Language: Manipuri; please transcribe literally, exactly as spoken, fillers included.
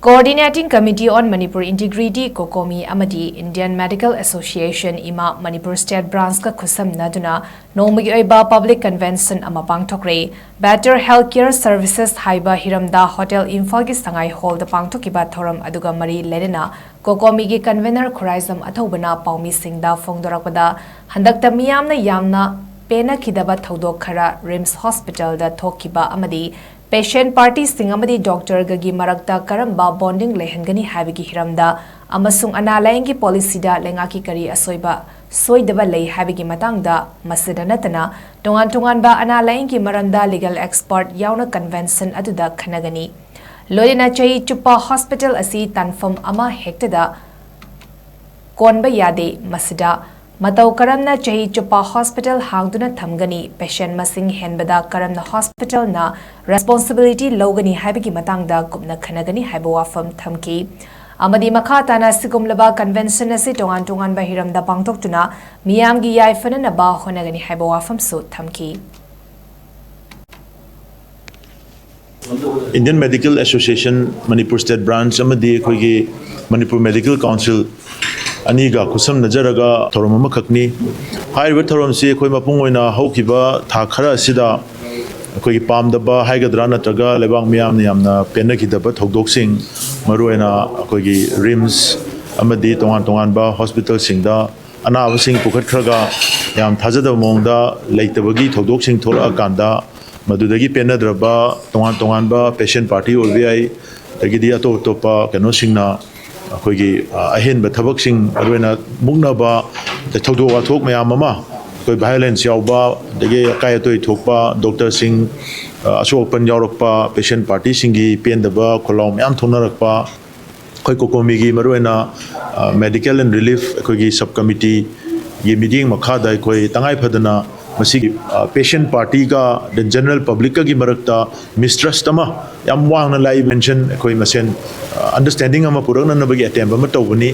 Coordinating Committee on Manipur Integrity, COCOMI, ꯑꯃꯗꯤ Indian Medical Association, ꯏꯃꯥ, ꯃꯅꯤꯄꯨꯔ State Branchꯀ ꯈꯨꯠꯁꯝꯅꯗꯨꯅ ꯅꯣꯡꯃꯒꯤ ꯑꯣꯏꯕ public convention ꯑꯃ ꯄꯥꯡꯊꯣꯛꯈ꯭ꯔꯦ꯫ Better Healthcare Services ꯍꯥꯏꯕ ꯍꯤꯔꯝꯗ Hotel ꯏꯝꯐꯥꯜꯒꯤ ꯁꯉꯥꯏ Hallꯗ ꯄꯥꯡꯊꯣꯛꯈꯤꯕ ꯊꯧꯔꯝ ꯑꯗꯨꯒ ꯃꯔꯤ ꯂꯩꯅꯅ COCOMIꯒꯤ convener ꯈꯨꯔꯥꯏꯖꯝ ꯑꯊꯧꯕꯅ ꯄꯥꯎꯃꯤꯁꯤꯡꯗ ꯐꯣꯡꯗꯣꯔꯛꯄꯗ, ꯍꯟꯗꯛꯇ ꯃꯤꯌꯥꯝꯅ ꯌꯥꯝꯅ ꯄꯦꯟꯅꯈꯤꯗꯕ ꯊꯧꯗꯣꯛ ꯈꯔ RIMS Hospitalꯗ ꯊꯣꯛꯈꯤꯕ ꯑꯃꯗꯤ patient partyꯁꯤꯡ ꯑꯃꯗꯤ doctorꯒꯒꯤ ꯃꯔꯛꯇ ꯀꯔꯝꯕ bonding ꯂꯩꯍꯟꯒꯅꯤ ꯍꯥꯏꯕꯒꯤ ꯍꯤꯔꯝꯗ ꯑꯃꯁꯨꯡ ꯑꯅꯥ ꯂꯥꯌꯦꯡꯒꯤ policyꯗ ꯂꯩꯉꯥꯛꯀꯤ ꯀꯔꯤ ꯑꯁꯣꯏꯕ ꯁꯣꯏꯗꯕ ꯂꯩ ꯍꯥꯏꯕꯒꯤ ꯃꯇꯥꯡꯗ, ꯃꯁꯤꯗ ꯅꯠꯇꯅ ꯇꯣꯉꯥꯟ ꯇꯣꯉꯥꯟꯕ ꯑꯅꯥ ꯂꯥꯌꯦꯡꯒꯤ ꯃꯔꯝꯗ legal expert ꯌꯥꯎꯅ convention ꯑꯗꯨꯗ ꯈꯟꯅꯒꯅꯤ꯫ ꯂꯣꯏꯅꯅ ꯆꯍꯤ ꯆꯨꯞꯄ hospital ꯑꯁꯤ ꯇꯥꯟꯐꯝ ꯑꯃ ꯍꯦꯛꯇꯗ ꯀꯣꯟꯕ ꯌꯥꯗꯦ꯫ ꯃꯁꯤꯗ ꯃꯇꯧ ꯀꯔꯝꯅ ꯆꯍꯤ ꯆꯨꯞꯄ hospital ꯍꯥꯡꯗꯨꯅ ꯊꯝꯒꯅꯤ, patient ꯃꯁꯤꯡ ꯍꯦꯟꯕꯗ ꯀꯔꯝꯅ hospitalꯅ responsibility ꯂꯧꯒꯅꯤ ꯍꯥꯏꯕꯒꯤ ꯃꯇꯥꯡꯗ ꯀꯨꯞꯅ ꯈꯟꯅꯒꯅꯤ ꯍꯥꯏꯕ ꯋꯥꯐꯝ ꯊꯝꯈꯤ꯫ ꯑꯃꯗꯤ ꯃꯈꯥ ꯇꯥꯅ ꯑꯁꯤꯒꯨꯝꯂꯕ convention ꯑꯁꯤ ꯇꯣꯉꯥꯟ ꯇꯣꯉꯥꯟꯕ ꯍꯤꯔꯝꯗ ꯄꯥꯡꯊꯣꯛꯇꯨꯅ ꯃꯤꯌꯥꯝꯒꯤ ꯌꯥꯏꯐꯅꯅꯕ ꯍꯣꯠꯅꯒꯅꯤ ꯍꯥꯏꯕ ꯋꯥꯐꯝꯁꯨ ꯊꯝꯈꯤ꯫ Indian Medical Association, Manipur State Branch ꯑꯃꯗꯤ ꯑꯩꯈꯣꯏꯒꯤ Manipur Medical Council ꯑꯅꯤꯒ ꯈꯨꯠꯁꯝꯅꯖꯔꯒ ꯊꯧꯔꯝ ꯑꯃꯈꯛꯅꯤ꯫ ꯍꯥꯏꯔꯤꯕ ꯊꯧꯔꯝꯁꯤ ꯑꯩꯈꯣꯏ ꯃꯄꯨꯡ ꯑꯣꯏꯅ ꯍꯧꯈꯤꯕ ꯊꯥ ꯈꯔ ꯑꯁꯤꯗ ꯑꯩꯈꯣꯏꯒꯤ ꯄꯥꯝꯗꯕ ꯍꯥꯏꯒꯗ꯭ꯔꯥ ꯅꯠꯇ꯭ꯔꯒ ꯂꯩꯕꯥꯛ ꯃꯤꯌꯥꯝꯅ ꯌꯥꯝꯅ ꯄꯦꯟꯅꯈꯤꯗꯕ ꯊꯧꯗꯣꯛꯁꯤꯡ, ꯃꯔꯨꯑꯣꯏꯅ ꯑꯩꯈꯣꯏꯒꯤ RIMS ꯑꯃꯗꯤ ꯇꯣꯉꯥꯟ ꯇꯣꯉꯥꯟꯕ hospitalꯁꯤꯡꯗ ꯑꯅꯥꯕꯁꯤꯡ ꯄꯨꯈꯠꯈ꯭ꯔꯒ ꯌꯥꯝ ꯊꯥꯖꯗꯕ ꯃꯑꯣꯡꯗ ꯂꯩꯇꯕꯒꯤ ꯊꯧꯗꯣꯛꯁꯤꯡ ꯊꯣꯛꯂꯛꯑꯀꯥꯟꯗ ꯃꯗꯨꯗꯒꯤ ꯄꯦꯟꯅꯗ꯭ꯔꯕ ꯇꯣꯉꯥꯟ ꯇꯣꯉꯥꯟꯕ patient party ꯑꯣꯏꯕ ꯌꯥꯏ, ꯑꯗꯒꯤꯗꯤ ꯑꯇꯣꯞ ꯑꯇꯣꯞꯄ ꯀꯩꯅꯣꯁꯤꯡꯅ ꯑꯩꯈꯣꯏꯒꯤ, ꯑ, ꯑꯍꯦꯟꯕ ꯊꯕꯛꯁꯤꯡ, ꯃꯔꯨꯑꯣꯏꯅ ꯃꯨꯛꯅꯕ, ꯑꯗꯩ ꯊꯧꯗꯣꯛ ꯋꯥꯊꯣꯛ ꯃꯌꯥꯝ ꯑꯃ, ꯑꯩꯈꯣꯏ violence ꯌꯥꯎꯕ, ꯑꯗꯒꯤ ꯑꯀꯥꯏ ꯑꯇꯣꯏ ꯊꯣꯛꯄ, doctorꯁꯤꯡ, ꯑ, ꯑꯁꯣꯛ ꯑꯄꯟ ꯌꯥꯎꯔꯛꯄ, patient partyꯁꯤꯡꯒꯤ ꯄꯦꯟꯗꯕ ꯈꯣꯜꯂꯥꯎ ꯃꯌꯥꯝ ꯊꯣꯛꯅꯔꯛꯄ, ꯑꯩꯈꯣꯏ COCOMIꯒꯤ ꯃꯔꯨꯑꯣꯏꯅ, ꯑ, Medical and Relief ꯑꯩꯈꯣꯏꯒꯤ sub committeeꯒꯤ ꯃꯤꯠꯌꯦꯡ ꯃꯈꯥꯗ ꯑꯩꯈꯣꯏ ꯇꯉꯥꯏ ꯐꯗꯅ ꯃꯁꯤꯒꯤ, ꯑ, patient partyꯒ the general publicꯀꯒꯤ ꯃꯔꯛꯇ mistrust ꯑꯃ ꯌꯥꯝ ꯋꯥꯡꯅ ꯂꯥꯛꯏ, tension ꯑꯩꯈꯣꯏ ꯃꯁꯦꯟ, ꯑ, understanding ꯑꯃ ꯄꯨꯔꯛꯅꯅꯕꯒꯤ attempt ꯑꯃ ꯇꯧꯕꯅꯤ꯫